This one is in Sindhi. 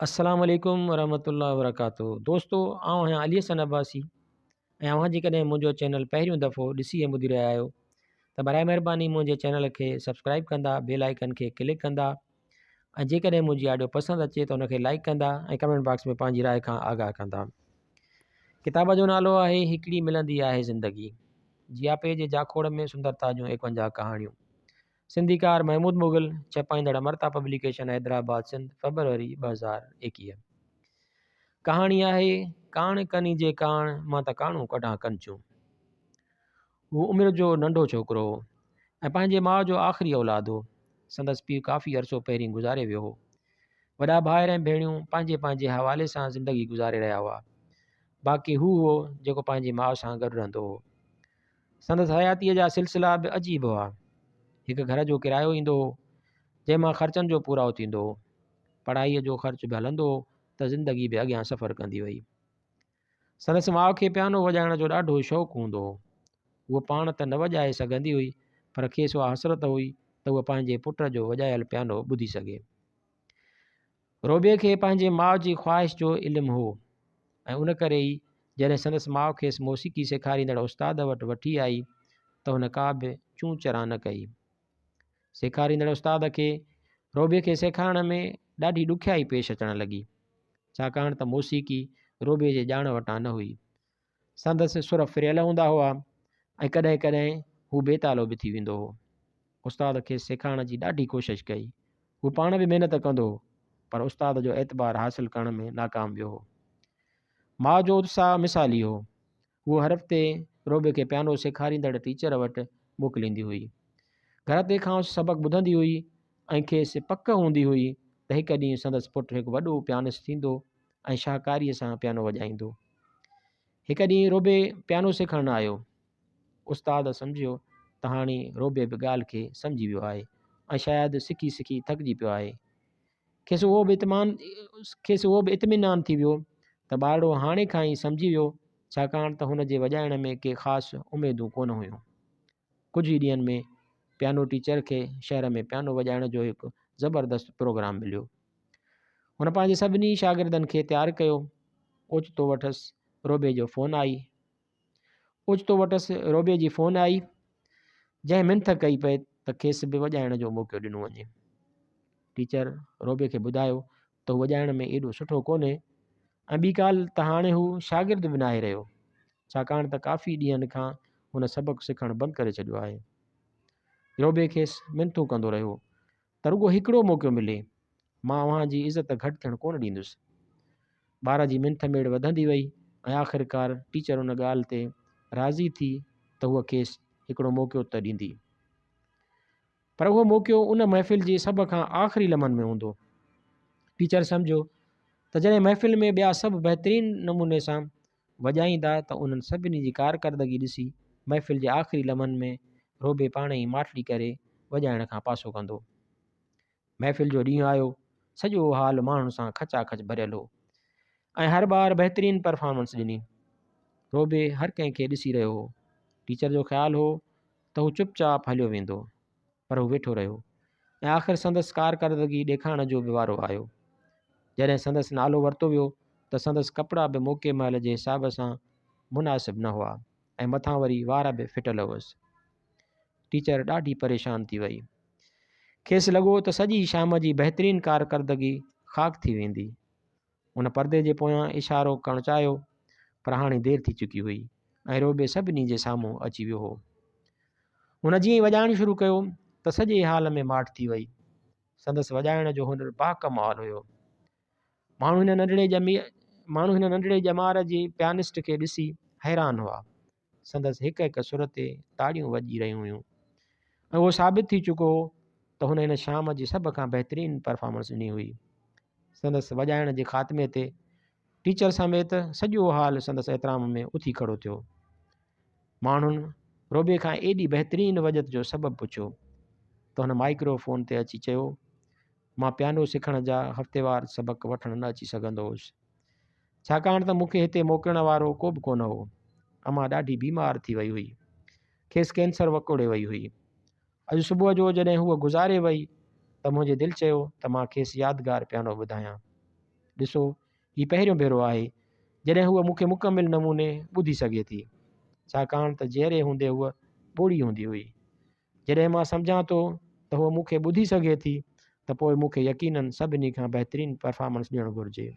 السلام عليڪم ورحمة الله وبرڪاته دوستو آئون آهيان علي حسن عباسي ۽ اوهان جيڪڏهن منهنجو چينل پهريون دفعو ڏسي ۽ ٻڌي رهيا آهيو ته برائي مهرباني منهنجي چينل کي سبسڪرائب ڪندا بيل آئيڪن کي ڪلڪ ڪندا ۽ جيڪڏهن منهنجي آڊيو پسند اچي ته ان کي لائڪ ڪندا ۽ ڪمينٽ باڪس ۾ پنهنجي راء کان آگاهه ڪندا. ڪتاب جو نالو آهي هڪڙي ملندي آهي زندگي جياپي جي جاکوڙ ۾ سندرتا جون 51 ڪهاڻيون سنڌيڪار محمود مغل، ڇپائيندڙ امرتا پبليڪيشن حيدرآباد سنڌ، فيبروري 2021. ڪهاڻي آهي، ڪاڻ ڪني جي ڪاڻ، مان ته ڪاڻو ڪڍان ڪنچون. هو عمر جو ننڍو ڇوڪرو هو ۽ پنهنجي ماء جو آخري اولاد هو. سندس پيء ڪافي عرصو پهرين گذاري ويو هو. وڏا ڀائر ۽ ڀيڻيون پنهنجي پنهنجي حوالي سان زندگي گذاري رهيا هئا. باقي هو هو جيڪو پنهنجي ماء سان گڏ رهندو هو. سندس حياتيء جا سلسلا به عجيب هئا. هڪ گهر جو ڪرايو ايندو هو، جنهن مان خرچن جو پورائو ٿيندو هو. پڙهائيء جو خرچ به هلندو هو ته زندگي به اڳيان سفر ڪندي وئي. سندس ماء کي پيانو وڄائڻ جو ڏاڍو شوق هوندو هو. هوء پاڻ ته نه وڄائي سگهندي هئي، پر کيس اها حسرت هئي ته هوء پنهنجي پٽ جو وڄايل پيانو ٻڌي سگهي. روبيء کي پنهنجي ماء جي خواهش جو علم هو ۽ ان ڪري ئي جڏهن سندس ماء کيس موسيقي سيکاريندڙ استاد وٽ وٺي آئي ته هن ڪا به چون چران نه ڪئي. سيکاريندڙ استاد کي روبيء کي سيکارڻ ۾ ڏاڍي ڏکيائي پيش اچڻ لڳي، ڇاڪاڻ ته موسيقي روبيء جي ڄاڻ وٽان نه هئي. سندس سر ڦريل هوندا هئا ۽ ڪڏهن ڪڏهن هو بي تالو به ٿي ويندو هو. استاد کيس سيکارڻ جي ڏاڍي ڪوشش ڪئي. هو پاڻ به محنت ڪندو هو، پر استاد جو اعتبار حاصل ڪرڻ ۾ ناڪام ويو هو. ماء جو اتساهه مثالي هو. هوء هر هفتي روبي کي پيانو سيکاريندڙ ٽيچر وٽ موڪليندي هئي. گهر تي کانئس سبق ٻڌندي هئي ۽ کيس پڪ هوندي هئي ته هڪ ڏينهن سندس پٽ هڪ وڏو پيانسٽ ٿيندو ۽ شاهڪاريء سان پيانو وڄائيندو. هڪ ڏينهن روبي پيانو سکڻ نه آيو. استاد سمجهيو ته هاڻي روبي به ڳالهه کي سمجهي ويو آهي ۽ شايد سکي سکي ٿڪجي پيو آهي. کيس اهو به اطمان کيس اهو به اطمينان ٿي ويو ته ٻارڙو هاڻي کان ئي سمجهي ويو ڇاڪاڻ ته هن جي وڄائڻ ۾ ڪي خاص اميدون ڪونه هيون. ڪجهه ئي ڏينهن ۾ پيانو ٽيچر کي شهر ۾ پيانو وڄائڻ جو هڪ زبردست پروگرام مليو. هن پنهنجي سڀني شاگردن کي تيار ڪيو. اوچتو وٽس روبي جو فون آئي. اوچتو وٽس روبي جي فون آئي، جنهن منٿ ڪئي پئي ته کيس به وڄائڻ جو موقعو ڏنو وڃي. ٽيچر روبي کي ٻڌايو ته هو وڄائڻ ۾ ايڏو سٺو ڪونهي ۽ ٻي ڳالهه ته هاڻي هو شاگرد به ناهي رهيو، ڇاڪاڻ ته ڪافي ڏينهن کان هن سبق سکڻ بند ڪري ڇڏيو آهي. روبي کيس منٿون ڪندو رهيو ته رڳو هڪڙو موقعو ملي، مان اوهان جي عزت گهٽ ٿيڻ ڪونه ڏيندس. ٻار جي منٿ ميڙ وڌندي وئي ۽ آخرڪار ٽيچر ان ڳالهه تي راضي ٿي ته هوء کيس هڪڙو موقعو ته ڏيندي. پر اهو موقعو ان محفل جي سڀ کان آخري لمحن ۾ هوندو. ٽيچر سمجهيو ته جڏهن محفل ۾ ٻيا سڀ بهترين نموني سان وڄائيندا ته انهن سڀني جي ڪارڪردگي ڏسي محفل جي آخري لمحن ۾ روبي پاڻ ئي ماٺڙي ڪري وڄائڻ کان پاسو ڪندو. محفل جو ڏينهن آيو، سڄو هال ماڻهن سان کچا کچ ڀريل هو ۽ هر ٻار بهترين پرفارمنس ڏني. روبي هر ڪنهن کي ڏسي رهيو هو. ٽيچر جو خيال هو ته هو چپ چاپ هليو ويندو، پر هو ويٺو رهيو ۽ آخر سندس ڪارڪردگي ڏيکارڻ جو به وارو آيو. جڏهن سندس نالو ورتو ويو ته سندس ڪپڙا به موقعي مهل جي حساب سان مناسب نه هئا ۽ مٿان وري وار به ڦٽل هئس. ٽيچر ڏاڍي پريشان ٿي وئي. کيس لڳو ته سڄي شام جي بهترين ڪارڪردگي خاڪ ٿي ويندي. هن پردي جي پويان اشارو ڪرڻ چاهيو، پر هاڻي دير ٿي چڪي هئي ۽ روبي سڀني جي سامهون اچي ويو هو. هن جيئن ئي وڄائڻ شروع ڪيو ته سڄي هال ۾ ماٺ ٿي وئي. سندس وڄائڻ جو هنر باڪمال هيو. ماڻهو هن ننڍڙي ڄمي ماڻهو هن ننڍڙي ڄمار جي پيانسٽ کي ڏسي حيران هئا. سندس هڪ هڪ سر تي تاڙيون وڄي رهيون هيون ۽ اهو ثابت ٿي چڪو هو ته هن هن شام جي سڀ کان بهترين پرفارمنس ڏني هئي. سندس وڄائڻ جي خاتمي تي ٽيچر سميت سڄو هال سندس احترام ۾ اٿي کڙو ٿيو. ماڻهن روبي کان ايڏي بهترين وڄت جو سبب پڇيو ته هن مائڪرو فون تي اچي چيو، مان پيانو سکڻ جا هفتيوار سبق وٺڻ نه اچي سگهندو هوس. ڇاڪاڻ ته مون کي هتي موڪلڻ وارو ڪو به ڪونه هو. امان ڏاڍي بيمار ٿي وئي هئي. کيس ڪينسر وڪوڙي وئي هئي. اڄ صبح جو جڏهن هوء گذاري وئي ته منهنجي دل چيو ته مان کيس يادگار پيانو ٻڌايان. ڏسو، هي پهريون ڀيرو آهي، جڏهن هوء مون کي مڪمل نموني ٻڌي سگهي ٿي، ڇاڪاڻ ته جيئري هوندي هوء ٻوڙي هوندي هئي. جڏهن مان سمجهان ٿو ته هوء مون کي ٻڌي سگهي ٿي ته پوء مون کي يقينن سڀني کان بهترين پرفارمنس ڏيڻ گهرجي.